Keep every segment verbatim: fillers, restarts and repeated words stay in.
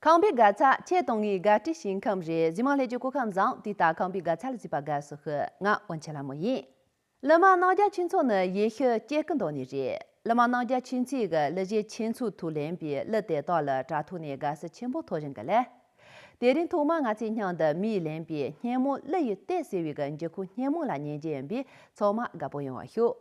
ཁམས་པའི་དགའ་ཚལ་ཁྱེད་དང་ངའི་དགའ་སྤྲོའི་ཞིང་ཁམས་རེད། གཟིགས་མང་ལྷན་རྒྱས་སྐུ་ཁམས་བཟང་། དེ་ལྟར་ཁམས་པའི་དགའ་ཚལ་ལ་གཟིགས་པ་དགའ་བསུ་ཞུ། ང་དབང་ཆེན་ལྷ་མོ་ཡིན། ཀླུ་མ་རྣམ་རྒྱལ་ཆོས་མཚོ་ནི་ཡེ་ཤུ་སྐྱེ་རྒུ་མདོ་ནས་རེད། ཀླུ་མ་རྣམ་རྒྱལ་ཆོས་མཚོས་ཀྱི་གླུ་གཞས་ཁྱེད་ཚོའི་ཐུགས་ལེན་པའི་གླུ་དེ་དག་ལ་དྲ་ཐོག་ནས་དགའ་བསུ་ཆེན་པོ་ཐོབ་བཞིན་གི་ལས། དེ་རིང་ཐོག་མར་ང་ཚོས་སྙིང་དུ་མིས་ལེན་པའི་སྙན་མོ་གླུ་ཡི་གཏེར་ཟེར་བའི་གི་འགྱུར་ཁུག་སྙན་མོ་ལ་ཉན་རྒྱུ་ཡིན་པས་ཚང་མ་དགའ་པོ་ཡོང་བ་ཞུ།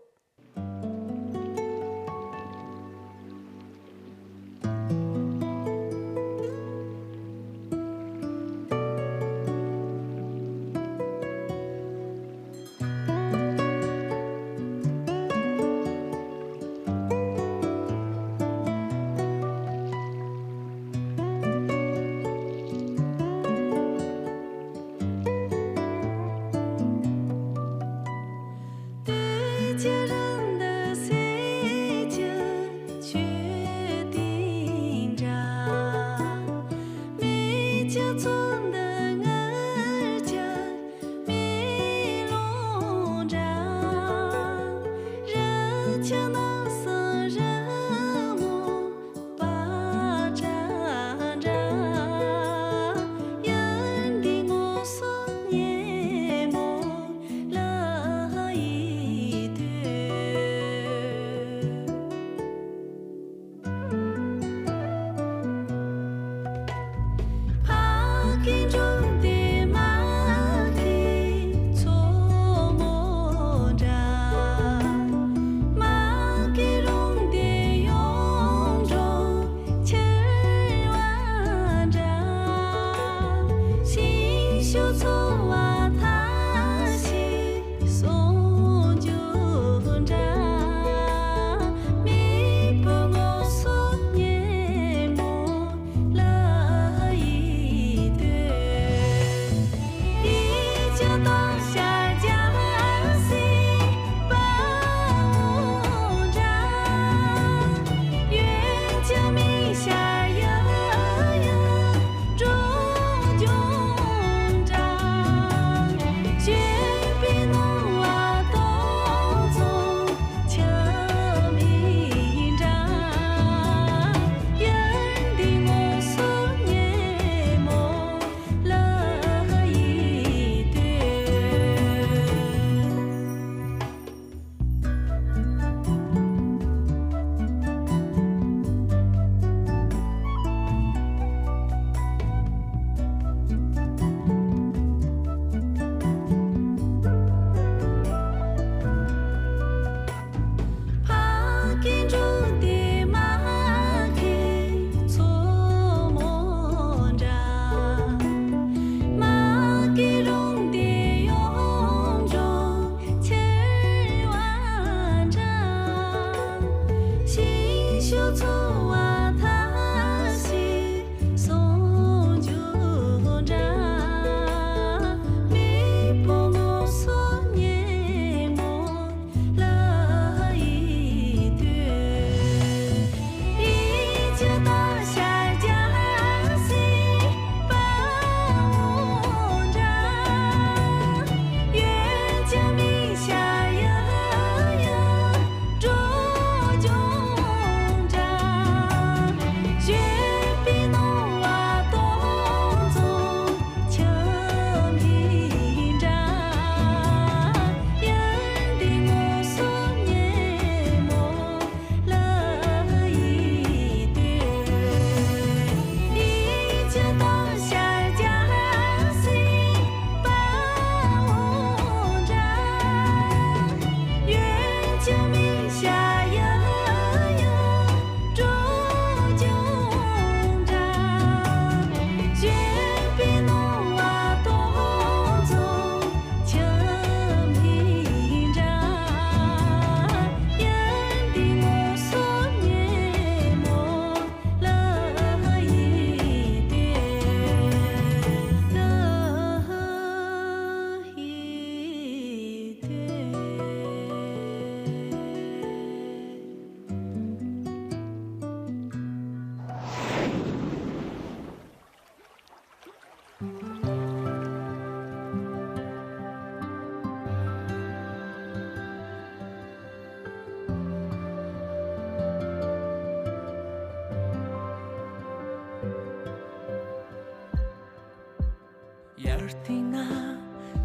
ཨར་ཏི་ན་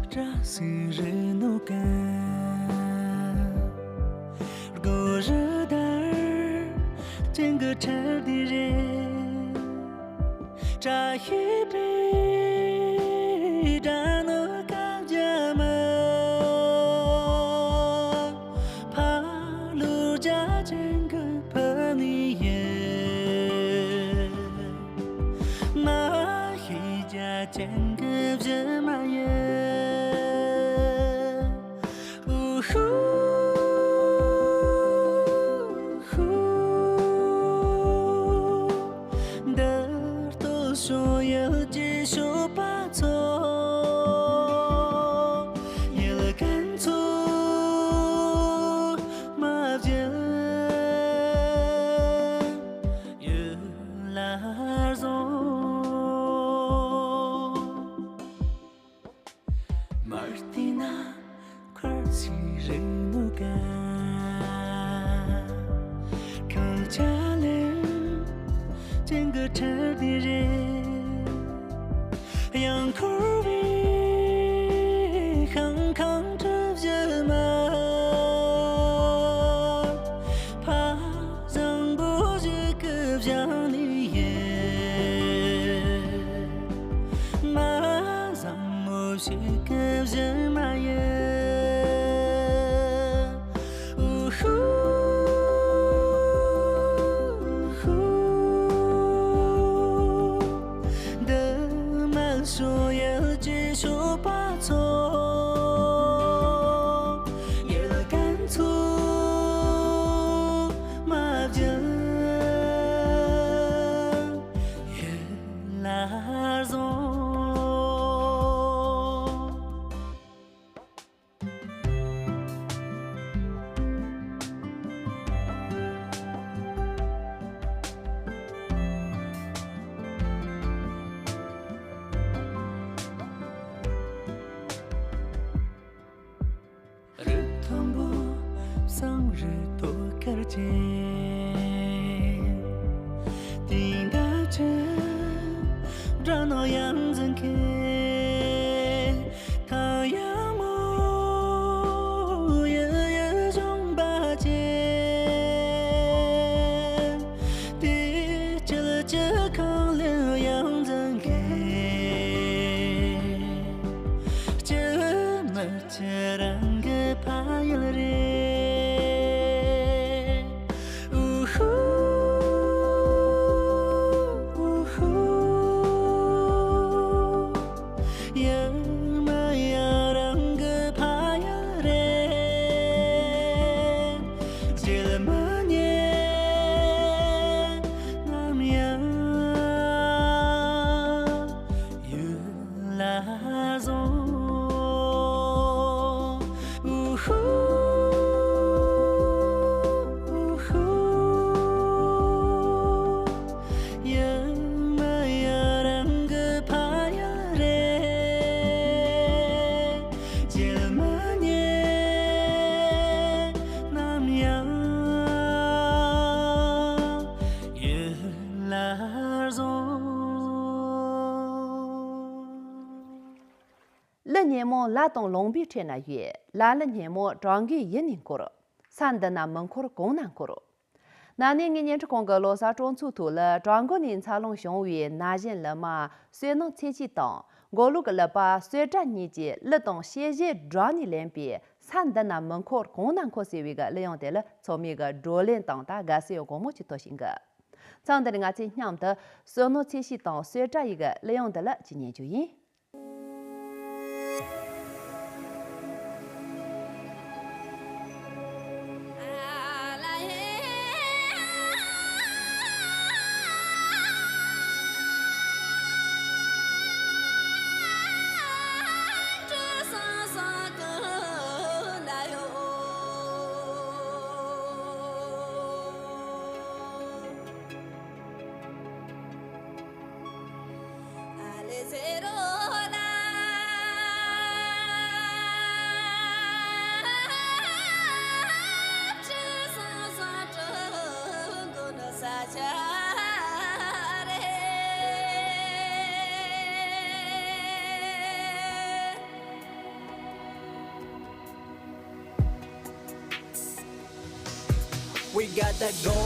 བཀྲ་ཤིས་རི་ནོ་ག་སྒོ་རུ་དར་ཅན་གི་ཁྲི་དེ་རེད། བཀྲ་ཤིས་པའི་སྒྲ་ནོ་ག་རྒྱ་མ། ཕ་ལུ་རྒྱ་ཅན་གི་ཕ་ནི་ཡེ། མ་ཤི་རྒྱ་ཅན་གི་བཞི་མ་ཡེ། ཨུ་ཧུ་ཧུ། འདིར་ལྟོས་ཤོག་ཡུལ་གྱི་ཞོགས་པ་ཚོ། ཡུལ་ཀུན་ཚོ་མ་བརྗེད། ཡུལ་ལ་བཟང་། མར་ཏི་ན་ཁར་སི་རི་ནུ་ག་ཁང་ཆ་ལེ་ཅན་གི་ཁྲི་དེ་རེད། ཡང་འཁོར་བའི་ཤང་ཁང་གྲུ་བཞི་མ། ཕ་བཟང་པོ་ཞིག་གི་བཞག་ནི་ཡིན། མ་བཟང་མོ་ཞིག་གི་བཞི་མ་ཡིན། ཨུ་ཧུ་ཧུ། འདི་མ་ཤོ་ཡལ་གྱི་ཤོ་པ་ཚོ། ཡལ་གན་ཚོ་མ་བརྗེད། ཡུལ་ལ་བཟང་། རི་མཐོན་པོ་བསམ་རི་ཐོག་ཁར་ཆེ། དེ་འདྲ་ཆེ་འདྲ་ནོ་ཡང་འཛིན་མཁན། ཐ་ཡ་མོ་ཡ་ཡ་གཞུང་པ་ཆེ། དེ་ཅི་ལ་ཅི་གང་ལ་ཡང་འཛིན་མཁན། ཅི་མི་ཅི་རང་གི་ཕ་ཡུལ་རེད། ཨུ་ཧུ་ཨུ་ཧུ། ཡང་མ་ཡང་རང་གི་ཕ་ཡུལ་རེད། བརྗེད་མི་ཉན་ནམ་ཡང་། ཡུལ་ལ་བཟང་། ཨུ་ཧུ་ཨུ་ཧུ། ཡང་མ་ཡང་རང་གི་ཕ་ཡུལ་རེད། བརྗེད་མི་ཉན་ནམ་ཡང་། ཡུལ་ལ་བཟང་། ལི་སྙེ་མོ་ལ་དང་ལུང་པའི་ཁྲོད་ན་ཡོད། ལ་ལི་སྙེ་མོ་བྲང་གི་ཡུལ་ནས་འཁོར། ས་འདི་ན་མི་འཁོར་གོང་ན་འཁོར། ན་ནིང་ངས་བརྙན་འཕྲིན་ཁང་གི་ལོ་གསར་སྤྲོ་ཚོགས་ཐོག་ལ་བྲང་ཁོ་ནས་འཚར་ལོངས་བྱུང་བའི་ན་གཞོན་ལི་མ་བསོད་ནམས་ཚེ་སྐྱིད་དང་མགོ་ལོག་གི་ལི་པ་བསོད་སྒྲ་གཉིས་ཀྱིས་གླུ་དང་གཤེད་གཞས་སྒྲ་ནས་ལེན་པའི་ས་འདི་ན་མི་འཁོར་གོང་ན་འཁོར་ཟེར་བའི་གི་གླུ་དབྱངས་དེ་ལ་ཚོགས་མི་གི་བགྲོ་གླེང་དང་ད་དགའ་བསུ་ཡང་གོང་མོ་ཅིག་ཐོབ་བཞིན་གི། མཚམས་འདིར་ང་ཚོས་མཉམ་དུ་བསོད་ནམས་ཚེ་སྐྱིད་དང་བསོད་སྒྲ་ཡི་གི་གླུ་དབྱངས་འདི་ལ་ཅིག་ཉན་རྒྱུ་ཡིན། We gotta go,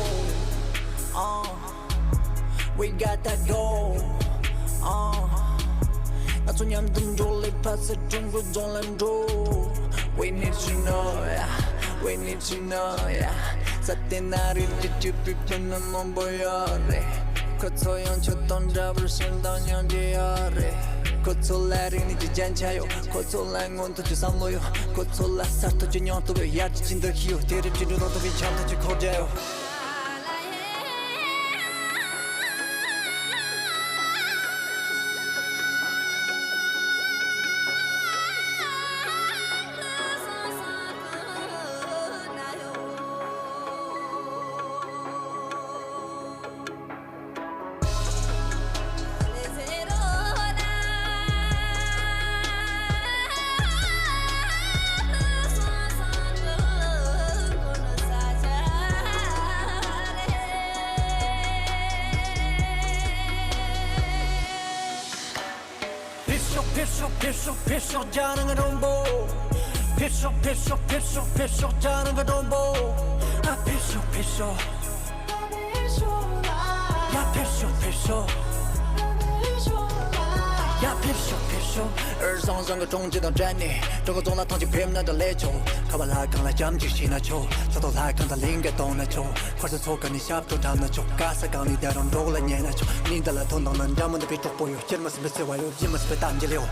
uh, we gotta go, uh. ང་ཚོ་མཉམ་དུ་འགྲོ་ལེ་ཕ་སི་ཀྲུང་གོ་རྫོང་ལ་འགྲོ། We need to know, yeah, we need to know, yeah. ས་དེ་ན་རི་ཏི་ཏི་པི་པི་ན་མང་པོ་ཡོད་རེད། ཁོ་ཚོ་ཡང་ཁྱོད་དང་འདྲ་བར་སེམས་དང་མཉམ་གྱི་ཡོད་རེད། ཁོ་ཚོ་ལ་རིག་གནས་ཀྱི་རྒྱན་ཆ་ཡོད། ཁོ་ཚོ་ལ་མངོན་མཐོ་གི་བསམ་བློ་ཡོད། ཁོ་ཚོ་ལ་གསར་གཏོད་ཀྱི་སྙིང་སྟོབས་ཡོད། ཡར་རྒྱས་ཀྱི་འདུ་ཤེས་ཡོད། དེ་རིགས་ཀྱི་འགྲོ་སྟངས་ཐོག་གི་འཆམ་མཐུན་གྱི་འཁོར་རྒྱ་ཡོད། ཕེབས་ཤོག་ཕེབས་ཤོག་ཕེབས་ཤོག་ཕེབས་ཤོག་རྒྱ་ནག་མགྲོན་པོ། ཕེབས་ཤོག་ཕེབས་ཤོག་ཕེབས་ཤོག་ཕེབས་ཤོག་རྒྱ་ནག་མགྲོན་པོ། ཨ་ཕེབས་ཤོག་ཕེབས་ཤོག་ཡ་ཕེབས་ཤོག་ཕེབས་ཤོག་ཡ་ཕེབས་ཤོག་ཕེབས་ཤོག་ཨེ་ཟང་ཟང་གི་གྲོང་ཁྱེར་དང་འདྲ་ནས། ཀྲུང་གོ་རྫོང་ལ་ཐང་ཅིག་ཕེབས་ན་འདྲ་ལས་ཆོག་ཁ་བ་ལྷ་ཁང་ལ་སྐྱབས་འཇུག་ཞུས་ན་ཆོག་ས་ཐོག་ལྷ་ཁང་དང་ལིང་ག་གཏོང་ན་ཆོག་ཁོར་ས་ཚོ་ག་ནས་ཞབས་བྲོ་འཁྲབ་ན་ཆོག་ག་ས་གང་ནས་བསྡད་རུང་འབྲོག་ལ་ཉལ་ན་ཆོག་མིང་འདི་ལ་ཐོན་དང་ན་འདྲ་མི་འདུག་པའི་གྲོགས་པོ་ཡོད། སྐྱེར་མ་སྲིད་པའི་བརྩེ་བ་ཡོད། ཡིད་མ་སྲིད་པའི་རྟ་མགྱེལ་ཡོད།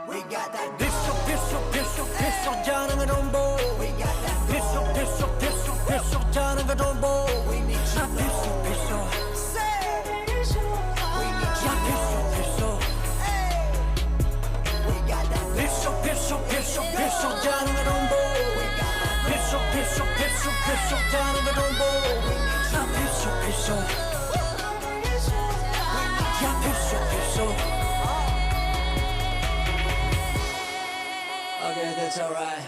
We got that ཕེབས་ཤོག་ཕེབས་ཤོག་ཕེབས་ཤོག་ཕེབས་ཤོག་རྒྱ་ནག་མགྲོན་པོ། We got that ཕེབས་ཤོག་ཕེབས་ཤོག་ཕེབས་ཤོག་ཕེབས་ཤོག་རྒྱ་ནག་མགྲོན་པོ། We need you. ཕེབས་ཤོག་ཕེབས་ཤོག We need you. ཕེབས་ཤོག་ཕེབས་ཤོག We got that ཕེབས་ཤོག་ཕེབས་ཤོག་ཕེབས་ཤོག་ཕེབས་ཤོག་རྒྱ་ནག་མགྲོན་པོ། ཕེབས་ཤོག་ཕེབས་ཤོག་ཕེབས་ཤོག་ཕེབས་ཤོག་རྒྱ་ནག་མགྲོན་པོ། ཕེབས་ཤོག་ཕེབས་ཤོག་ཡ་ཕེབས་ཤོག་ཕེབས་ཤོག Okay, that's all right.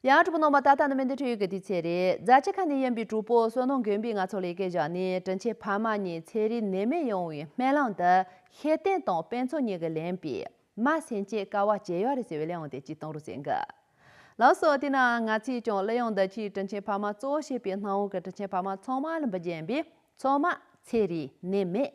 ཡང་གྲུབ་པ་ནོར་མ་ད་ལྟ་ནི་མི་འདི་འཕྲོ་ཡི་གི་དུས་ཚོད་རེད། རྫ་ཆུ་ཁ་ནས་ཡིན་པའི་གྲོགས་པོ་བསོད་ནམས་དགེ་འཕེལ་ང་ཚོ་ལས་ཀའི་བཞག་ནས་དྲིན་ཆེན་ཕ་མ་གཉིས་ཚེ་རིང་ནད་མེད་ཡོང་བའི་སྨོན་ལམ་དུ་ཤེས་ལྡན་དང་དཔེ་མཚོན་གཉིས་ཀྱིས་ལེན་པའི་མ་སེམས་ཅན་དཀའ་བ་སྤྱད་ཡོད་རེད་ཟེར་བའི་གླུ་དབྱངས་དེ་ཅིག་གཏོང་རོགས་ཟེར་གི། ལགས་སོ། དེ་ན་ང་ཚོས་ཀྱང་གླུ་དབྱངས་འདི་ཆེས་དྲིན་ཆེན་ཕ་མ་གཙོ་བོ་བྱས་པའི་སྣང་བ་གི་དྲིན་ཆེན་ཕ་མ་ཚང་མ་ལ་འབུལ་རྒྱུ་ཡིན་པས་ཚང་མ་ཚེ་རིང་ནད་མེད།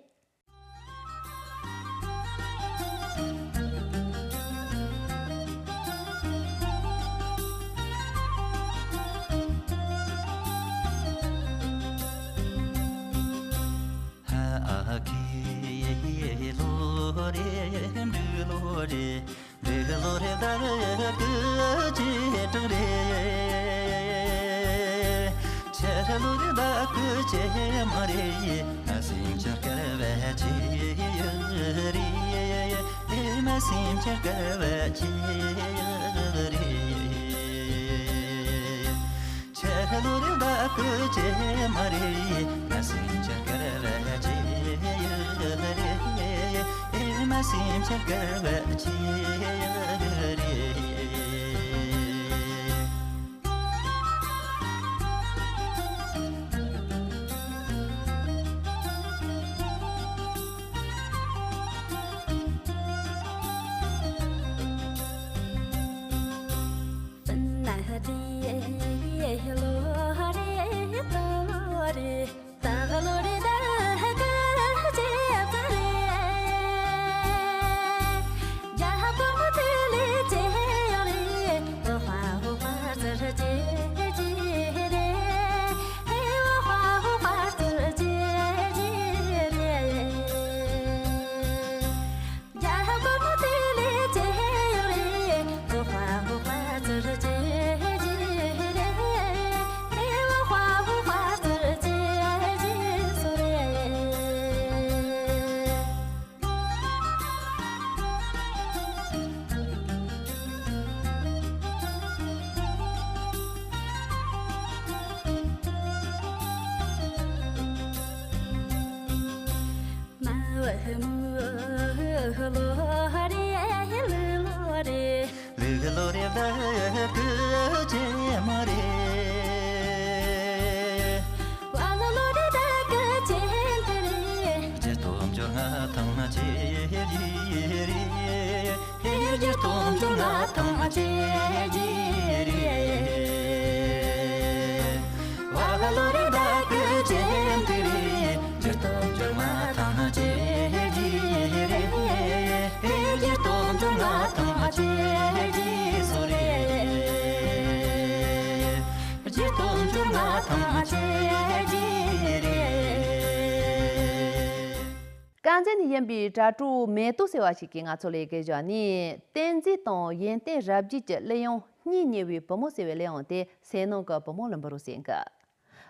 དཀར་མཛེས་ནས་ཡིན་པའི་དྲ་གྲོགས་མེ་ཏོག་ཟེར་བ་ཞིག་གིས་ང་ཚོ་ལས་ཀའི་བཞག་ནས་བསྟན་འཛིན་དང་ཡོན་ཏན་རབ་རྒྱས་ཀྱི་གླུ་དབྱངས་གཉིས་མཉེས་པའི་བུ་མོ་ཟེར་བའི་གླུ་དབྱངས་དེ་སེམས་ནང་གི་བུ་མོ་ལ་འབུལ་རོགས་ཟེར་གི།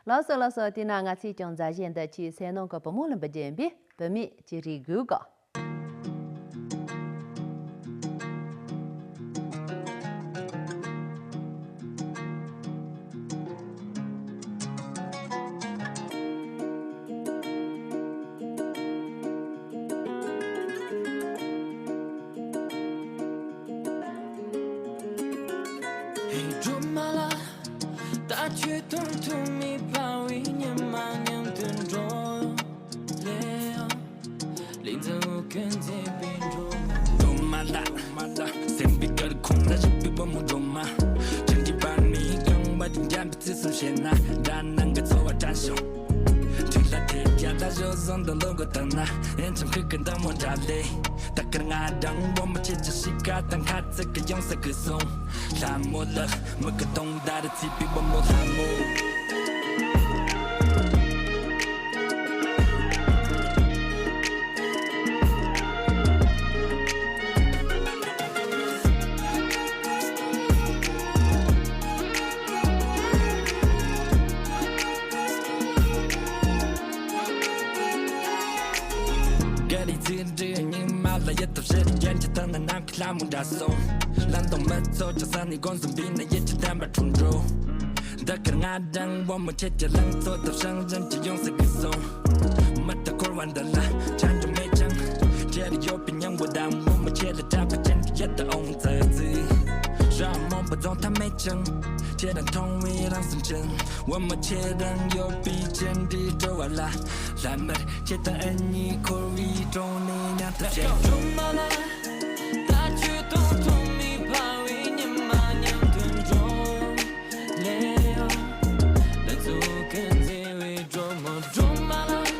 ལགས་སོ་ལགས་སོ། དེས་ན་ང་ཚོས་ཀྱང་མཛའ་གཞས་འདི་ཆེས་སེམས་ནང་གི་བུ་མོ་ལ་འབུལ་རྒྱུ་ཡིན་པས་བུད་མེད་ཅིག་རེ་སྒུག་གོ། ད་ཁྱོད་དང་ཐུག་མེད་པ་བའི་ཉི་མ་མཉམ་དུ་འགྲོ་ལེ། ལེ་ཚ་འུ་ཀུན་མཛེས་པའི་འགྲོ་མ་ལ། སེམས་པའི་སྐར་ཁུང་ན་བཞུགས་པའི་བུ་མོ་སྒྲོལ་མ། ཁྱེད་ཀྱི་པར་མིག་གང་བ་དུ་འཇམ་པའི་ཚིགས་སུ་བཤད་ན། དགྲ་ནང་གི་ཚོར་བ་དྲན་བྱུང་། དྲིན་ལ་དེ་རྒྱ་ད་བཞོ་བཟང་དུ་ལོ་གོ་དང་ན། ཡིན་ཙམ་ཁུག་གི་འདམ་མོ་འདྲ་ལེ། ད་ཀར་ང་དང་བུ་མོ་ཁྱེད་ཀྱི་གཤིས་ཀ་དང་ཁ་ཚིག་གི་ཡོང་ས་གི་སོང་། ལྷ་མོ་ལགས་མི་གི་གདོང་ད་རུ་ཚིག་པའི་བུ་མོ་ལྷ་མོ། ག་རེ་ཚིག་འབྲི་ཉི་མ་ལ་ཡ་ཐབས་ཤེས་རྒྱན་གྱི་ཐང་ན་ནམ་མཁའི་ལྷ་མོ་འདྲ་སོང་། ལམ་དང་མི་ཚོགས་ཀྱི་ས་ནས་དགོན་གསུམ་པའི་ན་ཡིད་ཀྱི་བསྟན་པ་འཁྲུངས་འགྲོ། འདི་ཁར་ང་དང་བུ་མོ་ཁྱེད་ཀྱི་ལང་ཚོ་དང་ཤང་ཅན་གྱི་ཡོང་ས་གི་སོང་། མི་ལྟ་འཁོར་བ་འདི་ལ་ཆ་འགྲོ་མེད་ཅིང་། ཁྱེད་ཡོད་པའི་སྙིང་པོ་དང་བུ་མོ་ཁྱེད་ལ་གྲགས་པ་ཅན་གྱི་ཡིད་དུ་འོང་ཚར་ཚེ། ཧྲ་མོན་པ་རྫོང་ཐ་མེད་ཅིང་། ཁྱེད་དང་མཐོང་བའི་རང་སེམས་ཅན། འོ་མ་ཁྱེད་དང་ཡོད་པའི་ཅན་འདི་འགྲོ་བ་ལ། ལམ་མེར་ཁྱེད་དང་ཨ་ནི་འཁོར་བའི་གྲོང་ནས་མཉམ་དུ་བྱེད། སྒྲོལ་མ་ལགས། ད་ཁྱོད་དང་མཐོང་མེད་འཕགས་པའི་ཉི་མ་མཉམ་དུ་འགྲོ། ལེ་ཡོ། ལ་ཚོ་ཀན་མཛེས་པའི་སྒྲོལ་མ། སྒྲོལ་མ་ལགས།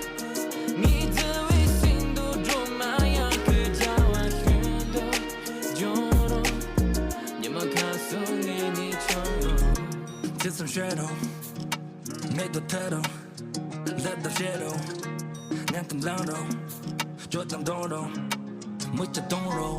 ངའི་བརྩེ་བའི་སེམས་དུ་སྒྲོལ་མ་ཡང་ཁྱོད་བྱ་བ་ཤིན་ཏུ་འབྱོར་རོ། ཉི་མ་ཁ་སང་ངས་ནི་ཆོད་རོ། ཚེ་སྲིང་ཤེས་རོ། མེ་ཏོག་ཐར་རོ། ལ་དྭགས་ཤེས་རོ། ནན་དང་ལང་རོ། ཇོ་དང་དོང་རོ། མུ་ཅ་དོང་རོ།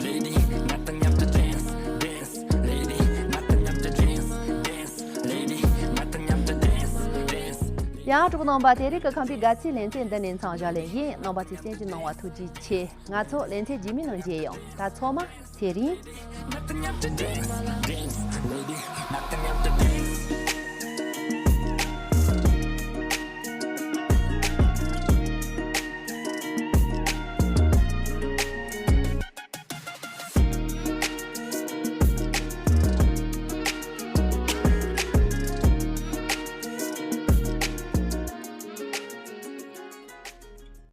Lady ང་དང་མཉམ་དུ་dance dance Lady ང་དང་མཉམ་དུ་dance dance Lady ང་དང་མཉམ་དུ་dance dance། ཡང་གྲོགས་རྣམ་པ། དེ་རིང་གི་ཁམས་པའི་དགའ་ཚལ་ལེ་ཚན་འདི་ནས་མཚམས་བཞག་ལེ་ཡིན། རྣམ་པ་ཚོས་གསན་གཟིགས་གནང་བ་ཐུགས་རྗེ་ཆེ། ང་ཚོ་ལེ་ཚན་རྗེས་མའི་ནང་མཇལ་ཡོང་། ད་ཚང་མ་ཚེ་རིང་། ང་དང་མཉམ་དུ་dance dance Lady ང་དང་མཉམ་དུ་dance